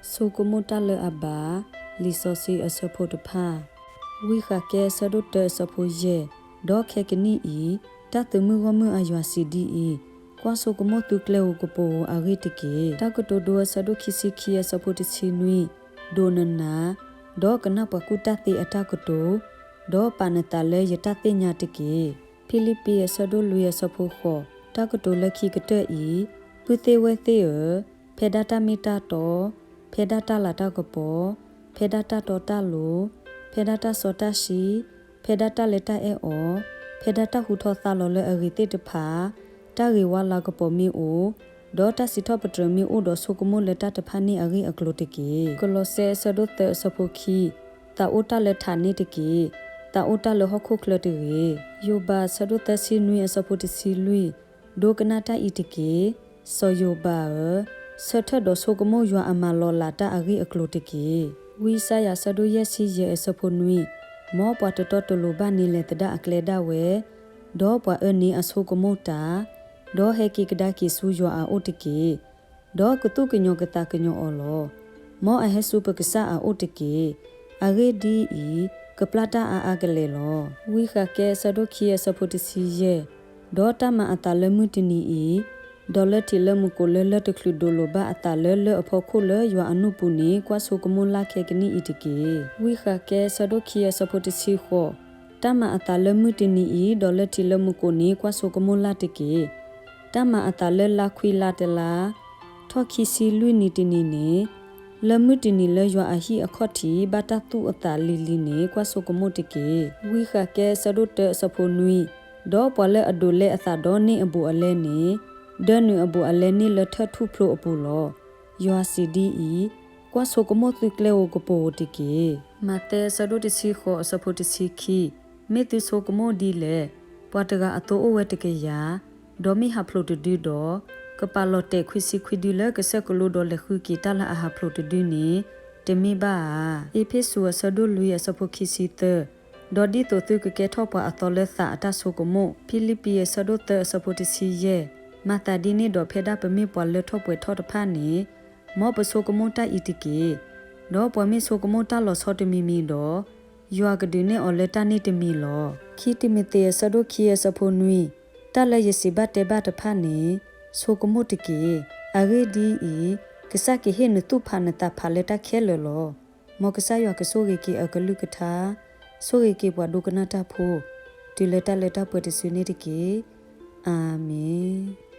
ဆိကမိၣ်တၢ်လၢအဘၣ်, လံာ်စီဆှံအဆၢဖိတဖၣ်. ဝံဃးကဲအဆၢဒိၣ်တၢအဆၢဖိယဲၢ်, ဒီးခဲကနံၣ်အံၤ, တၢ်သုးမုၢ်ဂီၢ်မုၢ်အယွၤစံးဒ်အံၤ, ကွၢ်ဆိကမိၣ်သုကျဲဧိၤကပိာ်ဧိၤအဂ့ၢ်တက့ၢ်. တၢ်ကတိၤဒိအဆၢဒိၣ်ခံဆံခံအဆၢဖိတဆံနွံ, ဒိးနနၤ, ဒီးကနၣ်ပှၤကူၣ်တၢ်သ့အတၢ်ကတိၤ, ဒီးပာ်နသးလၢယတၢ်သ့ၣ်ညါတက့ၢ်. ဖံလံးပံးအဆၢဒိၣ်လွံၢ်အဆၢဖိဃိး, တၢ်ကတိၤလၢခံကတၢၢ်အံၤ, ပုၢ်သ့ၣ်ဝဲၢ်သ့ၣ်ဧၢ, ဖဲဒၣ်တၢ်မ့ၢ်တၢ်တီ, ဖဲဒၣ်တၢ်လၤတၢ်ကပီၤ, ဖဲဒၣ်တၢ်တီတၢ်လိၤ, ဖဲဒၣ်တၢ်စီတၢ်ဆှံ, ဖဲဒၣ်တၢ်လၢတၢ်အဲၣ်အီၤ, ဖဲဒၣ်တၢ်ဟူထီၣ်သါလီၤလၢအဂ့ၤသ့ၣ်တဖၣ်, တၢ်ဂ့ၤဝါလၤကပီၤမ့ၢ်အိၣ်, ဒီးတၢ်စံးထီၣ်ပတြၢၤမ့ၢ်အိၣ်ဒီးဆိကမိၣ်လၢတၢ်တဖၣ်န့ၣ်အဂ့ၢ်အကျိၤတက့ၢ်. ကလီးစဲအဆၢဒိၣ်သၢအဆၢဖိခံ, သးအိၣ်တၢ်လၢထးန့ၣ်တက့ၢ်. သးအိၣ်တၢ်လၢဟီၣ်ခိၣ်ချၢတဂ့ၤ. ယိၤဘးအဆၢဒိၣ်သၢဆံနွံအဆၢဖိတဆံလွံၢ်, ဒိကနၣ်တၢ်အံၤတက့ၢ်. စီၤယိၤဘးဧၢ, ဆၢထၢၣ်ဒီးဆိကမိၣ်ယွၤအမၤလီၤလးတၢ်အဂ့ၢ်အကျိၤတက့ၢ်. ဝံယၡါယၤအဆၢဒိၣ်ယဲၢ်ဆံယဲၢ်အဆၢဖိနွံ, မ်ပှၤတတီတလိၤဘၣ်န့ၣ်လဲၤသဒၣ်အကျဲဒၣ်ဝဲ, ဒီးပှၤအၢန့ၣ်အဆိကမိၣ်တၢ်, ဒီးဟဲက့ၤကဒါက့ၤဆူယွၤအအိၣ်တက့ၢ်. ဒီးကသူၣ်ကညီၤကသးကညီၤအီၤလီၤ. မ်အဟဲဆူပကစၢ်အအိၣ်တက့ၢ်. အဂ့ၢ်ဒ်အံၤ, ကပျၢ်တၢ်အါအါကလဲာ်လီၤ. ဝံဃးကဲအဆၢဒိၣ်ခံအဆၢဖိတဆံယဲၢ်, ဒီးတၢ်မၤအသးလၢမုၢ်တနံၤအံၤ, ဒီးလၢထံးလၢမူကိးလၢလၢၢ်တချုးဒိးလိာ်ဘၣ်အသးလၢ လၢၢ်အဖီခိၣ်လၢယွၤအနူၢ်ပူၤန့ၣ် ကွၢ်ဆိကမိၣ်လၢ်ခဲကနံၣ်အံၤတက့ၢ်. ဝံဃးကဲအဆၢဒိၣ်ခံအဆၢဖိတဆံဃိး, တၢ်မၤအသးလၢမုၢ်တနံၤအံၤ, ဒီးလၢထံးလၢမူကိးန့ၣ် ကွၢ်ဆိကမိၣ်လၢ်တက့ၢ်. တၢ်မၤအသးလၢလါခွံလါတလါ, ထီၣ်ခံဆံလွံၢ်နံၤတနံၤန့ၣ်, လၢမုၢ်တနံၤလၢယွၤအဟံၣ်အခီၣ်ထံး ဘၣ်တၢ်သူၣ်အသးလံၤလံၤန့ၣ် ကွၢ်ဆိကမိၣ်တက့ၢ်. ဝံဃးကဲအဆၢဒိၣ်တၢအဆၢဖိနွံ, ဒီးပှၤလၢအဒိးလဲအသးဒီးန့ၢ်အဘူးအလဲန့ၣ်, ဒၢနုာ်အဘူးအလဲန့ၣ်လၢထၢၣ်ထူၣ်ဖျိအပူၤလီၤ. ယွၤစံးဒ်အံၤ, ကွၢ်ဆိကမိၣ်သုကျဲဧိၤကပိာ်ဧိၤတက့ၢ်. မးသဲအဆၢဒိၣ်တဆံဃိးအဆၢဖိတဆံခံ, မ့ၢ်သုဆိကမိၣ်ဒ်လဲၣ်. ပှၤတဂၤအသိအိၣ်ဝဲတကယၤ, ဒီးမ့ၢ်ဟးဖျိးတဒုဒီး, ကပာ်လီၤတဲာ်ခွံဆံခွံဒုလၢကစၢၢ်ကလိဒီးလဲၤဃုက့ၤတၢ်လၢအဟးဖျိးတဒုန့ၣ်, တမ့ၢ်ဘၣ်ဧါ. အ့းဖ့းစူးအဆၢဒိၣ်လွံၢ်အဆၢဖိခံဆံသၢ, ဒီးဒ်သိးသုကကဲထီၣ်ပှၤအသီလၢသးအတၢ်ဆိကမိၣ်, ဖံလံးပံးအဆၢဒိၣ်သၢအဆၢဖိတဆံယဲၢ်, မၤသးဒ်န့ၣ်ဒီးဖဲဒၣ်ပမ့ၢ်ပှၤလၢထီၣ်ပှဲၤထီၣ်တဖၣ်န့ၣ်, မ်ပဆိကမိၣ်တၢ်အံၤတက့ၢ်. ဒီးပှၤမ့ၢ်ဆိကမိၣ်တၢ်လီၤဆီတမံၤမံၤဒီး, ယွၤကဒုးနဲၣ်အီၤလၢတၢ်န့ၣ်တမံၤလီၤ. ခံတံၤမသ့းအဆၢဒိၣ်ခံအဆၢဖိနွံ, တၢ်လၢယစံးဘၣ်တဲဘၣ်တဖၣ်န့ၣ်, ဆိကမိၣ်တက့ၢ်. အဂ့ၢ်ဒ်အံၤ, ကစၢ်ကဟ့ၣ်နသူၣ်ဖးနသးဖးလၢတၢ်ခဲလၢာ်လီၤ. မ်ကစၢ်ယွၤကဆိၣ်ဂ့ၤက့ၤအကလုၢ်ကထါ, ဆိၣ်ဂ့ၤက့ၤပှၤဒိကနၣ်တၢ်ဖိ, တုၤလၢတၢ်လၢတၢ်ပှဲၤတစုန့ၣ်တက့ၢ်. အၤမ့ၣ်.